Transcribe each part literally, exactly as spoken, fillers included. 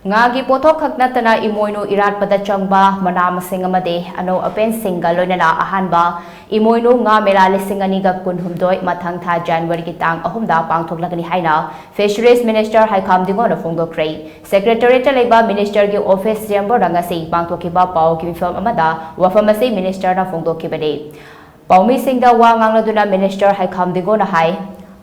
ꯉꯥꯒꯤ ꯄꯣꯠꯊꯣꯛ ꯈꯛ ꯅꯠꯇꯅ ꯏꯃꯣꯏꯅꯨ ꯏꯔꯥꯠꯄꯗ ꯆꯪꯕ ꯃꯅꯥ ꯃꯁꯤꯡ ꯑꯃꯗꯤ ꯑꯅꯧ ꯑꯄꯦꯟꯁꯤꯡꯒ ꯂꯣꯏꯅꯅ ꯑꯍꯥꯟꯕ ꯏꯃꯣꯏꯅꯨ ꯉꯥ ꯃꯦꯂꯥ ꯂꯤꯁꯤꯡ ꯑꯅꯤꯒ ꯀꯨꯟꯍꯨꯝꯗꯣꯏ ꯃꯊꯪ ꯊꯥ ꯖꯅꯋꯥꯔꯤꯒꯤ ꯇꯥꯡ ꯑꯍꯨꯝꯗ ꯄꯥꯡꯊꯣꯛꯂꯒꯅꯤ ꯍꯥꯏꯅ Fisheries Minister ꯍꯩꯈꯥꯝ ꯗꯤꯡꯒꯣꯅ ꯐꯣꯡꯗꯣꯛꯈ꯭ꯔꯦ꯫ Secretariatꯇ ꯂꯩꯕ ministerꯒꯤ office chamberꯗ ꯉꯁꯤ ꯄꯥꯡꯊꯣꯛꯈꯤꯕ ꯄꯥꯎꯒꯤ ꯃꯤꯐꯝ ꯑꯃꯗ ꯋꯥꯐꯝ ꯑꯁꯤ ministerꯅ ꯐꯣꯡꯗꯣꯛꯈꯤꯕꯅꯤ꯫ ꯄꯥꯎꯃꯤꯁꯤꯡꯗ ꯋꯥ ꯉꯥꯡꯂꯗꯨꯅ minister ꯍꯩꯈꯥꯝ ꯗꯤꯡꯒꯣꯅ ꯍꯥꯏ,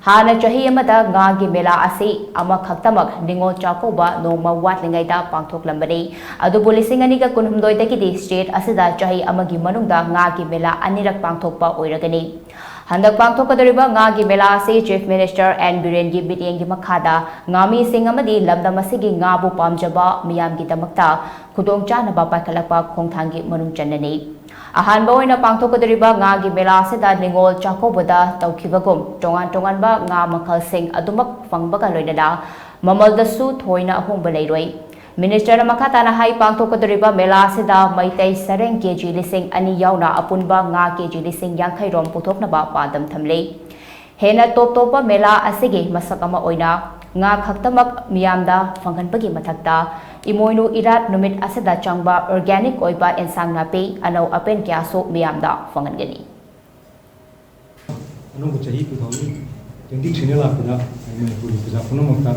ꯍꯥꯟꯅ ꯆꯍꯤ ꯑꯃꯗ ꯉꯥꯒꯤ ꯃꯦꯂꯥ ꯑꯁꯤ ꯑꯃꯈꯛꯇꯃꯛ ꯅꯤꯉꯣꯜ ꯆꯥꯛꯀꯧꯕ ꯅꯣꯡꯃ ꯋꯥꯠꯂꯤꯉꯩꯗ ꯄꯥꯡꯊꯣꯛꯂꯝꯕꯅꯤ꯫ ꯑꯗꯨꯕꯨ ꯂꯤꯁꯤꯡ ꯑꯅꯤꯒ ꯀꯨꯟꯍꯨꯝꯗꯣꯏꯗꯒꯤꯗꯤ state ꯑꯁꯤꯗ ꯆꯍꯤ ꯑꯃꯒꯤ ꯃꯅꯨꯡꯗ ꯉꯥꯒꯤ ꯃꯦꯂꯥ ꯑꯅꯤꯔꯛ ꯄꯥꯡꯊꯣꯛꯄ ꯑꯣꯏꯔꯒꯅꯤ꯫ ꯍꯟꯗꯛ ꯄꯥꯡꯊꯣꯛꯀꯗꯧꯔꯤꯕ ꯉꯥꯒꯤ ꯃꯦꯂꯥ ꯑꯁꯤ Chief Minister N ꯕꯤꯔꯦꯟꯒꯤ ꯃꯤꯠꯌꯦꯡꯒꯤ ꯃꯈꯥꯗ ꯉꯥꯃꯤꯁꯤꯡ ꯑꯃꯗꯤ ꯂꯝꯗꯝ ꯑꯁꯤꯒꯤ ꯉꯥꯕꯨ ꯄꯥꯝꯖꯕ ꯃꯤꯌꯥꯝꯒꯤꯗꯃꯛꯇ ꯈꯨꯗꯣꯡꯆꯥꯅꯕ ꯄꯥꯏꯈꯠꯂꯛꯄ ꯈꯣꯡꯊꯥꯡꯒꯤ ꯃꯅꯨꯡ ꯆꯟꯅꯅꯤ꯫ ꯑꯍꯥꯟꯕ ꯑꯣꯏꯅ ꯄꯥꯡꯊꯣꯛꯀꯗꯧꯔꯤꯕ ꯉꯥꯒꯤ ꯃꯦꯂꯥ ꯑꯁꯤꯗ ꯅꯤꯉꯣꯜ ꯆꯥꯛꯀꯧꯕꯗ ꯇꯧꯈꯤꯕꯒꯨꯝ ꯇꯣꯉꯥꯟ ꯇꯣꯉꯥꯟꯕ ꯉꯥ ꯃꯈꯜꯁꯤꯡ ꯑꯗꯨꯃꯛ ꯐꯪꯕꯒ ꯂꯣꯏꯅꯅ ꯃꯃꯜꯗꯁꯨ ꯊꯣꯏꯅ ꯑꯍꯣꯡꯕ ꯂꯩꯔꯣꯏ꯫ ministerꯅ ꯃꯈꯥ ꯇꯥꯅ ꯍꯥꯏ, ꯄꯥꯡꯊꯣꯛꯀꯗꯧꯔꯤꯕ ꯃꯦꯂꯥ ꯑꯁꯤꯗ ꯃꯩꯇꯩ ꯁꯔꯦꯡ ꯀꯦꯖꯤ ꯂꯤꯁꯤꯡ ꯑꯅꯤ ꯌꯥꯎꯅ ꯑꯄꯨꯟꯕ ꯉꯥ ꯀꯦꯖꯤ ꯂꯤꯁꯤꯡ ꯌꯥꯡꯈꯩ ꯔꯣꯝ ꯄꯨꯊꯣꯛꯅꯕ ꯄꯥꯟꯗꯝ ꯊꯝꯂꯤ꯫ ꯍꯦꯟꯅ ꯇꯣꯞ ꯇꯣꯞꯄ ꯃꯦꯂꯥ ꯑꯁꯤꯒꯤ ꯃꯁꯛ ꯑꯃ ꯑꯣꯏꯅ ꯉꯥ ꯈꯛꯇꯃꯛ ꯃꯤꯌꯥꯝꯗ ꯐꯪꯍꯟꯕꯒꯤ ꯃꯊꯛꯇ ꯏꯃꯣꯏꯅꯨ ꯏꯔꯥꯠ ꯅꯨꯃꯤꯠ ꯑꯁꯤꯗ ꯆꯪꯕ organic ꯑꯣꯏꯕ ꯑꯦꯟꯁꯥꯡ ꯅꯥꯄꯤ, ꯑꯅꯧ ꯑꯄꯦꯟ ꯀꯌꯥꯁꯨ ꯃꯤꯌꯥꯝꯗ ꯐꯪꯍꯟꯒꯅꯤ꯫ ꯑꯅꯧꯕ ꯆꯍꯤ two thousand twenty three ꯂꯥꯛꯄꯗ ꯃꯅꯤꯄꯨꯔꯒꯤ ꯄ꯭ꯔꯖꯥ ꯄꯨꯝꯅꯃꯛꯇ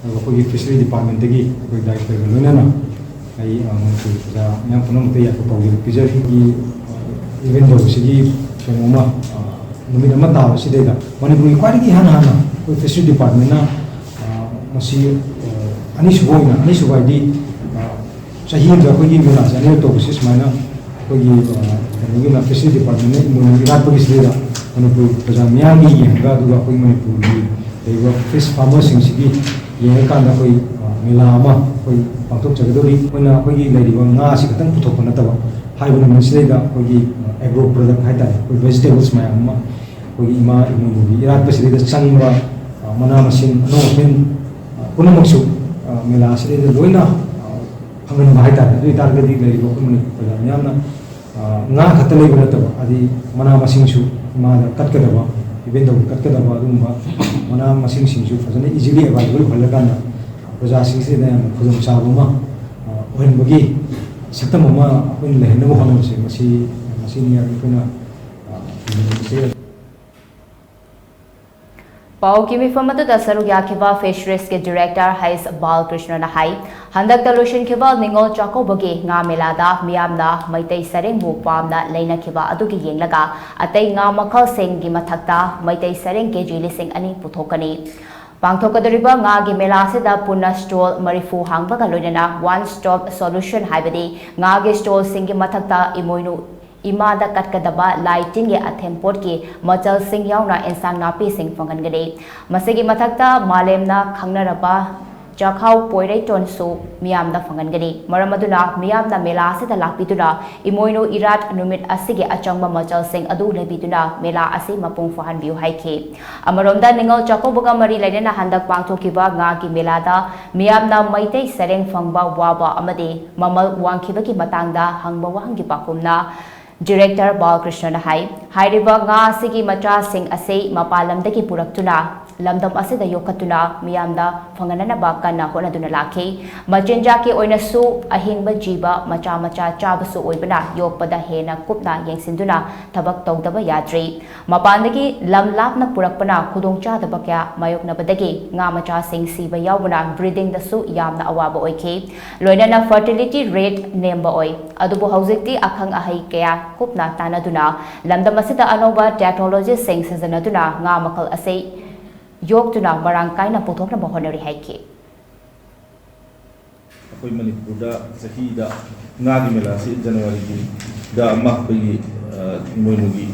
ꯑꯗꯨꯒ ꯑꯩꯈꯣꯏꯒꯤ Fishery Departmentꯇꯒꯤ ꯑꯩꯈꯣꯏ directorꯒ ꯂꯣꯏꯅꯅ ꯑꯩ, ꯑ, ꯃꯅꯤꯄꯨꯔꯒꯤ ꯄ꯭ꯔꯖꯥ ꯃꯤꯌꯥꯝ ꯄꯨꯝꯅꯃꯛꯇ ꯌꯥꯝꯅ ꯄꯥꯎꯖꯦꯜ ꯄꯤꯖꯔꯤ꯫ ꯑꯩꯒꯤ, ꯑ, event ꯇꯧꯕꯁꯤꯒꯤ ꯀꯩꯅꯣꯝꯃ, ꯑ, ꯅꯨꯃꯤꯠ ꯑꯃ ꯇꯥꯕꯁꯤꯗꯩꯗ ꯃꯅꯤꯄꯨꯔꯒꯤ ꯈ꯭ꯋꯥꯏꯗꯒꯤ ꯏꯍꯥꯟ ꯍꯥꯟꯅ ꯑꯩꯈꯣꯏ Fishery Departmentꯅ, ꯑ, ꯃꯁꯤ, ꯑ, ꯑꯅꯤꯁꯨꯕ ꯑꯣꯏꯅ, ꯑꯅꯤꯁꯨꯕ ꯍꯥꯏꯗꯤ, ꯑ, ꯆꯍꯤ ꯑꯃꯗ ꯑꯩꯈꯣꯏꯒꯤ ꯃꯦꯂꯥꯁꯦ ꯑꯅꯤꯔꯛ ꯇꯧꯕꯁꯦ ꯁꯨꯃꯥꯏꯅ ꯑꯩꯈꯣꯏꯒꯤ, ꯑ, ꯀꯩꯅꯣꯒꯤ ꯑꯣꯏꯅ Fishery Departmentꯅ ꯏꯃꯣꯏꯅꯨ ꯏꯔꯥꯠꯄꯒꯤ ꯁꯤꯗꯩꯗ ꯃꯅꯤꯄꯨꯔ ꯄ꯭ꯔꯖꯥ ꯃꯤꯌꯥꯝꯒꯤ ꯌꯦꯡꯉꯒ, ꯑꯗꯨꯒ ꯑꯩꯈꯣꯏ ꯃꯅꯤꯄꯨꯔꯒꯤ ꯂꯩꯔꯤꯕ fish farmerꯁꯤꯡꯁꯤꯒꯤ ꯌꯦꯡꯉꯀꯥꯟꯗ ꯑꯩꯈꯣꯏ, ꯑ, ꯃꯦꯂꯥ ꯑꯃ ꯑꯩꯈꯣꯏ ꯄꯥꯡꯊꯣꯛꯆꯒꯗꯧꯔꯤ꯫ ꯑꯩꯈꯣꯏꯅ ꯑꯩꯈꯣꯏꯒꯤ ꯂꯩꯔꯤꯕ ꯉꯥꯁꯤ ꯈꯛꯇꯪ ꯄꯨꯊꯣꯛꯄ ꯅꯠꯇꯕ, ꯍꯥꯏꯕ ꯅꯨꯃꯤꯠꯁꯤꯗꯩꯗ ꯑꯩꯈꯣꯏꯒꯤ, ꯑ, agro product ꯍꯥꯏꯇꯥꯔꯦ, ꯑꯩꯈꯣꯏ vegetables ꯃꯌꯥꯝ ꯑꯃ ꯑꯩꯈꯣꯏꯒꯤ ꯏꯃꯥ ꯏꯃꯣꯏꯅꯨꯒꯤ ꯏꯔꯥꯠꯄꯁꯤꯗꯩꯗ ꯆꯪꯕ, ꯑ, ꯃꯅꯥ ꯃꯁꯤꯡ, ꯑꯅꯧ ꯑꯄꯦꯟ, ꯑ, ꯄꯨꯝꯅꯃꯛꯁꯨ, ꯑ, ꯃꯦꯂꯥ ꯑꯁꯤꯗꯩꯗ ꯂꯣꯏꯅ, ꯑ, ꯐꯪꯍꯟꯕ ꯍꯥꯏꯇꯥꯔꯦ꯫ ꯑꯗꯨ ꯑꯣꯏꯇꯥꯔꯒꯗꯤ ꯂꯩꯔꯤꯕ ꯑꯩꯈꯣꯏ ꯃꯅꯤꯄꯨꯔ ꯄ꯭ꯔꯖꯥ ꯃꯤꯌꯥꯝꯅ, ꯑ, ꯉꯥ ꯈꯛꯇ ꯂꯩꯕ ꯅꯠꯇꯕ, ꯑꯗꯩ ꯃꯅꯥ ꯃꯁꯤꯡꯁꯨ ꯏꯃꯥꯗ ꯀꯠꯀꯗꯕ, ꯏꯕꯦꯟꯗꯧꯗ ꯀꯠꯀꯗꯕ ꯑꯗꯨꯒꯨꯝꯕ ꯃꯅꯥ ꯃꯁꯤꯡꯁꯤꯡꯁꯨ ꯐꯖꯅ easily available ꯑꯣꯏꯍꯜꯂꯀꯥꯟꯗ, ꯑ, ꯄ꯭ꯔꯖꯥꯁꯤꯡꯁꯤꯗ ꯌꯥꯝꯅ ꯈꯨꯗꯣꯡꯆꯥꯕ ꯑꯃ ꯑ, ꯑꯣꯏꯍꯟꯕꯒꯤ ꯁꯛꯇꯝ ꯑꯃ ꯑꯩꯈꯣꯏꯅ ꯂꯩꯍꯟꯅꯕ ꯍꯣꯠꯅꯕꯁꯦ ꯃꯁꯤ ꯃꯁꯤꯅꯤ ꯑꯩꯈꯣꯏꯅ ꯑ, ꯊꯝꯖꯅꯤꯡꯕꯁꯦ꯫ ꯄꯥꯎꯒꯤ ꯃꯤꯐꯝ ꯑꯗꯨꯗ ꯁꯔꯨꯛ ꯌꯥꯈꯤꯕ ꯐꯤꯁꯔꯤꯁꯀꯤ ꯗꯤꯔꯦꯛꯇꯔ ꯍꯩꯁ ꯕꯥꯂꯀ꯭ꯔꯤꯁꯅꯅ ꯍꯥꯏ, ꯍꯟꯗꯛꯇ ꯂꯣꯏꯁꯤꯟꯈꯤꯕ ꯅꯤꯉꯣꯜ ꯆꯥꯛꯀꯧꯕꯒꯤ ꯉꯥ ꯃꯦꯂꯥꯗ ꯃꯤꯌꯥꯝꯅ ꯃꯩꯇꯩ ꯁꯔꯦꯡꯕꯨ ꯄꯥꯝꯅ ꯂꯩꯅꯈꯤꯕ ꯑꯗꯨꯒꯤ ꯌꯦꯡꯂꯒ ꯑꯇꯩ ꯉꯥ ꯃꯈꯜꯁꯤꯡꯒꯤ ꯃꯊꯛꯇ ꯃꯩꯇꯩ ꯁꯔꯦꯡ ꯀꯦꯖꯤ ꯂꯤꯁꯤꯡ ꯑꯅꯤ ꯄꯨꯊꯣꯛꯀꯅꯤ꯫ ꯄꯥꯡꯊꯣꯛꯀꯗꯧꯔꯤꯕ ꯉꯥꯒꯤ ꯃꯦꯂꯥ ꯑꯁꯤꯗ ꯄꯨꯟꯅ ꯁ꯭ꯇꯣꯜ ꯃꯔꯤꯐꯨ ꯍꯥꯡꯕꯒ ꯂꯣꯏꯅꯅ ꯋꯥꯟ ꯁ꯭ꯇꯣꯞ ꯁꯣꯂꯨꯁꯟ, ꯍꯥꯏꯕꯗꯤ ꯉꯥꯒꯤ ꯁ꯭ꯇꯣꯜꯁꯤꯡꯒꯤ ꯃꯊꯛꯇ ꯏꯃꯣꯏꯅꯨ ꯏꯃꯥꯗ ꯀꯠꯀꯗꯕ ꯂꯥꯏ ꯇꯤꯟꯒꯤ ꯑꯊꯦꯟꯄꯣꯠꯀꯤ ꯃꯆꯜꯁꯤꯡ ꯌꯥꯎꯅ ꯏꯟꯁꯥꯡ ꯅꯥꯄꯤꯁꯤꯡ ꯐꯪꯍꯟꯒꯅꯤ꯫ ꯃꯁꯤꯒꯤ ꯃꯊꯛꯇ ꯃꯥꯂꯦꯝꯅ ꯈꯪꯅꯔꯕ ꯆꯥꯛꯍꯥꯎ ꯄꯣꯏꯔꯩꯇꯣꯟꯁꯨ ꯃꯤꯌꯥꯝꯗ ꯐꯪꯍꯟꯒꯅꯤ꯫ ꯃꯔꯝ ꯑꯗꯨꯅ ꯃꯤꯌꯥꯝꯅ ꯃꯦꯂꯥ ꯑꯁꯤꯗ ꯂꯥꯛꯄꯤꯗꯨꯅ ꯏꯃꯣꯏꯅꯨ ꯏꯔꯥꯠ ꯅꯨꯃꯤꯠ ꯑꯁꯤꯒꯤ ꯑꯆꯪꯕ ꯃꯆꯜꯁꯤꯡ ꯑꯗꯨ ꯂꯩꯕꯤꯗꯨꯅ ꯃꯦꯂꯥ ꯑꯁꯤ ꯃꯄꯨꯡ ꯐꯥꯍꯟꯕꯤꯌꯨ ꯍꯥꯏꯈꯤ꯫ ꯑꯃꯔꯣꯝꯗ ꯅꯤꯉꯣꯜ ꯆꯥꯛꯀꯧꯕꯒ ꯃꯔꯤ ꯂꯩꯅꯅ ꯍꯟꯗꯛ ꯄꯥꯡꯊꯣꯛꯈꯤꯕ ꯉꯥꯒꯤ ꯃꯦꯂꯥꯗ ꯃꯤꯌꯥꯝꯅ ꯃꯩꯇꯩ ꯁꯔꯦꯡ ꯐꯪꯕ ꯋꯥꯕ ꯑꯃꯗꯤ ꯃꯃꯜ ꯋꯥꯡꯈꯤꯕꯒꯤ ꯃꯇꯥꯡꯗ ꯍꯪꯕ ꯋꯥꯍꯪꯒꯤ ꯄꯥꯎꯈꯨꯝꯅ ꯗꯤꯔꯦꯛꯇꯔ ꯕꯥꯂꯀ꯭ꯔꯤꯁꯅꯅ ꯍꯥꯏ, ꯍꯥꯏꯔꯤꯕ ꯉꯥ ꯑꯁꯤꯒꯤ ꯃꯆꯥꯁꯤꯡ ꯑꯁꯤ ꯃꯄꯥꯟ ꯂꯝꯗꯒꯤ ꯄꯨꯔꯛꯇꯨꯅ ꯂꯝꯗꯝ ꯑꯁꯤꯗ ꯌꯣꯛꯈꯠꯇꯨꯅ ꯃꯤꯌꯥꯝꯗ ꯐꯪꯍꯟꯅꯅꯕ ꯀꯟꯅ ꯍꯣꯠꯅꯗꯨꯅ ꯂꯥꯛꯈꯤ꯫ ꯃꯆꯤꯟꯖꯥꯛꯀꯤ ꯑꯣꯏꯅꯁꯨ ꯑꯍꯤꯡꯕ ꯖꯤꯕ ꯃꯆꯥ ꯃꯆꯥ ꯆꯥꯕꯁꯨ ꯑꯣꯏꯕꯅ ꯌꯣꯛꯄꯗ ꯍꯦꯟꯅ ꯀꯨꯞꯅ ꯌꯦꯡꯁꯤꯟꯗꯨꯅ ꯊꯕꯛ ꯇꯧꯗꯕ ꯌꯥꯗ꯭ꯔꯤ꯫ ꯃꯄꯥꯟꯗꯒꯤ ꯂꯝ ꯂꯥꯞꯅ ꯄꯨꯔꯛꯄꯅ ꯈꯨꯗꯣꯡꯆꯥꯗꯕ ꯀꯌꯥ ꯃꯥꯌꯣꯛꯅꯕꯗꯒꯤ ꯉꯥ ꯃꯆꯥꯁꯤꯡ ꯁꯤꯕ ꯌꯥꯎꯕꯅ ꯕ꯭ꯔꯤꯗꯤꯡꯗꯁꯨ ꯌꯥꯝꯅ ꯑꯋꯥꯕ ꯑꯣꯏꯈꯤ꯫ ꯂꯣꯏꯅꯅ ꯐꯔꯇꯤꯂꯤꯇꯤ ꯔꯦꯠ ꯅꯦꯝꯕ ꯑꯣꯏ꯫ ꯑꯗꯨꯕꯨ ꯍꯧꯖꯤꯛꯇꯤ ꯑꯈꯪ ꯑꯍꯩ ꯀꯌꯥ ꯀꯨꯞꯅ ꯇꯥꯟꯅꯗꯨꯅ ꯂꯝꯗꯝ ꯑꯁꯤꯗ ꯑꯅꯧꯕ ꯇꯦꯛꯅꯣꯂꯣꯖꯤꯁꯤꯡ ꯁꯤꯖꯤꯟꯅꯗꯨꯅ ꯉꯥ ꯃꯈꯜ ꯑꯁꯤ ꯌꯣꯛꯇꯨꯅ ꯃꯔꯥꯡ ꯀꯥꯏꯅ ꯄꯨꯊꯣꯛꯅꯕ ꯍꯣꯠꯅꯔꯤ ꯍꯥꯏꯈꯤ꯫ ꯑꯩꯈꯣꯏ ꯃꯅꯤꯄꯨꯔꯗ ꯆꯍꯤꯗ ꯉꯥꯒꯤ ꯃꯦꯂꯥꯁꯤ ꯖꯅꯋꯥꯔꯤꯒꯤꯗ ꯑꯃ ꯑꯩꯈꯣꯏꯒꯤ, ꯑ, ꯏꯃꯣꯏꯅꯨꯒꯤ,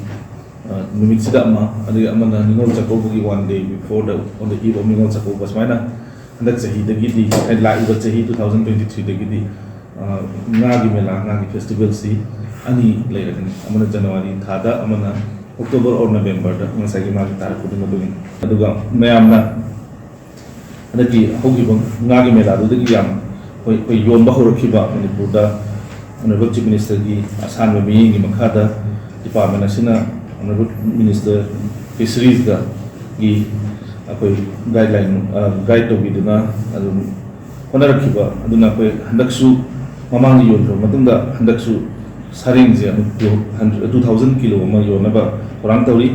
ꯑ, ꯅꯨꯃꯤꯠꯁꯤꯗ ꯑꯃ, ꯑꯗꯒꯤ ꯑꯃꯅ ꯅꯤꯉꯣꯜ ꯆꯥꯛꯀꯧꯕꯒꯤ one day before the, on the eve of Ningol Chakkouba, ꯁꯨꯃꯥꯏꯅ ꯍꯟꯗꯛ ꯆꯍꯤꯗꯒꯤꯗꯤ, ꯍꯥꯏꯗꯤ ꯂꯥꯛꯏꯕ ꯆꯍꯤ two thousand twenty threeꯗꯒꯤꯗꯤ, ꯑ, ꯉꯥꯒꯤ ꯃꯦꯂꯥ, ꯉꯥꯒꯤ ꯐꯦꯁꯇꯤꯚꯦꯜꯁꯤ ꯑꯅꯤ ꯂꯩꯔꯒꯅꯤ꯫ ꯑꯃꯅ ꯖꯅꯋꯥꯔꯤ ꯊꯥꯗ, ꯑꯃꯅ October or Novemberꯗ, ꯉꯁꯥꯏꯒꯤ ꯃꯥꯒꯤ ꯇꯥꯔꯛꯄꯗꯨꯒꯤ ꯃꯇꯨꯡ ꯏꯟꯅ꯫ ꯑꯗꯨꯒ ꯃꯌꯥꯝꯅ ꯍꯟꯗꯛꯀꯤ ꯍꯧꯈꯤꯕ ꯉꯥꯒꯤ ꯃꯦꯂꯥꯗꯨꯗꯒꯤ ꯌꯥꯝ ꯑꯩꯈꯣꯏ, ꯑꯩꯈꯣꯏ ꯌꯣꯟꯕ ꯍꯧꯔꯛꯈꯤꯕ ꯃꯅꯤꯄꯨꯔꯗ Honourable Chief Ministerꯒꯤ ꯑꯁꯥꯟꯕ ꯃꯤꯠꯌꯦꯡꯒꯤ ꯃꯈꯥꯗ department ꯑꯁꯤꯅ Honourable Minister Fisheries ꯒꯤ ꯑꯩꯈꯣꯏ ꯒꯥꯏꯗꯂꯥꯏꯟ ꯒꯥꯏꯗ ꯇꯧꯕꯤꯗꯨꯅ ꯑꯗꯨꯝ ꯍꯣꯠꯅꯔꯛꯈꯤꯕ ꯑꯗꯨꯅ ꯑꯩꯈꯣꯏ ꯍꯟꯗꯛꯁꯨ ꯃꯃꯥꯡꯗ ꯌꯣꯟꯈ꯭ꯔꯕ ꯃꯇꯨꯡꯗ ꯍꯟꯗꯛꯁꯨ ꯁꯔꯦꯡꯁꯦ ꯑꯃꯨꯛ ꯇꯨ ꯊꯥꯎꯖꯟ ꯀꯤꯂꯣ ꯑꯃ ꯌꯣꯟꯅꯕ ꯊꯧꯔꯥꯡ ꯇꯧꯔꯤ꯫